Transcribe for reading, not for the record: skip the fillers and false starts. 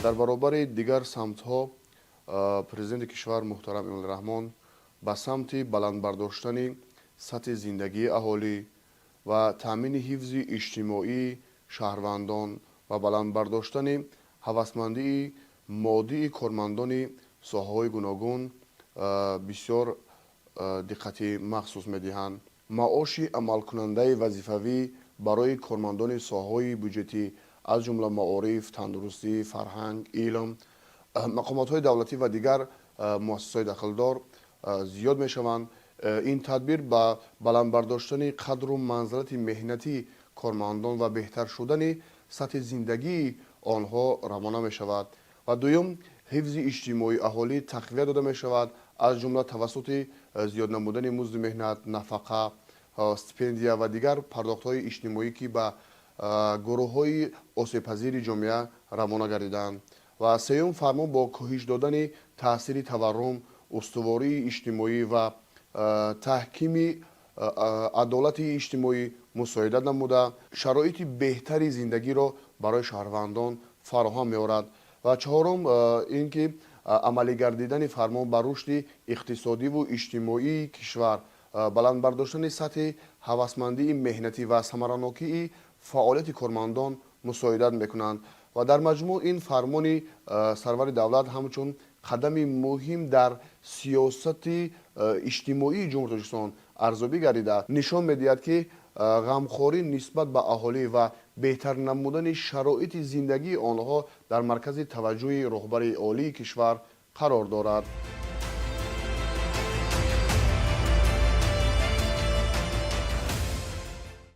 Дар баробари дигар самтҳо Президенти кишвар муҳтарам Эмомалӣ Раҳмон ба самти баланд бардоштани сатҳи зиндагии аҳолӣ ва таъмини ҳифзи иҷтимоии шаҳрвандон ва баланд бардоштани ҳавасмандии моддии кормандони соҳаҳои гуногун бисёр диққати махсус медиҳанд. Маоши амалкунандаи вазифавӣ барои кормандони соҳаҳои бюҷетӣ, аз ҷумла маориф, тандурустӣ, фарҳанг, илм, мақомотҳои давлатӣ ва дигар муассисаҳои дахлдор зиёд мешаванд. Ин тадбир ба баланд бардоштани қадру манзалати меҳнатии кормандон ва беҳтар шудани сатҳи зиндагии онҳо равона мешавад. Ва дуюм, ҳифзи иҷтимоии аҳолӣ тақвият дода мешавад, аз ҷумла тавассути зиёд намудани музди меҳнат, нафақа, стипендия ва дигар пардохтҳои иҷтимоӣ, ки ба гурӯҳҳои осебпазири ҷомеа равона гардидаанд. Ва сеюм, фармон бо коҳиш додани таъсири таваррум, устувории иҷтимоӣ ва таҳкими адолати иҷтимоӣ мусоидат намуда, шароити беҳтари зиндагиро барои шаҳрвандон фароҳам меорад. Ва чаҳорум, ин ки амалӣ гардидани фармон ба рушди иқтисодиву иҷтимоии кишвар, баланд бардоштани сатҳи ҳавасмандии меҳнатӣ ва самаранокии фаъолияти кормандон мусоидат мекунанд. Ва дар маҷмӯъ ин фармони сарвари давлат ҳамчун қадами муҳим дар сиёсати иҷтимоии Ҷумҳурии Тоҷикистон арзёбӣ гардида, нишон медиҳад, ки ғамхорӣ нисбат ба аҳолӣ ва беҳтар намудани шароити зиндагии онҳо дар маркази таваҷҷӯҳи роҳбари олии кишвар қарор дорад.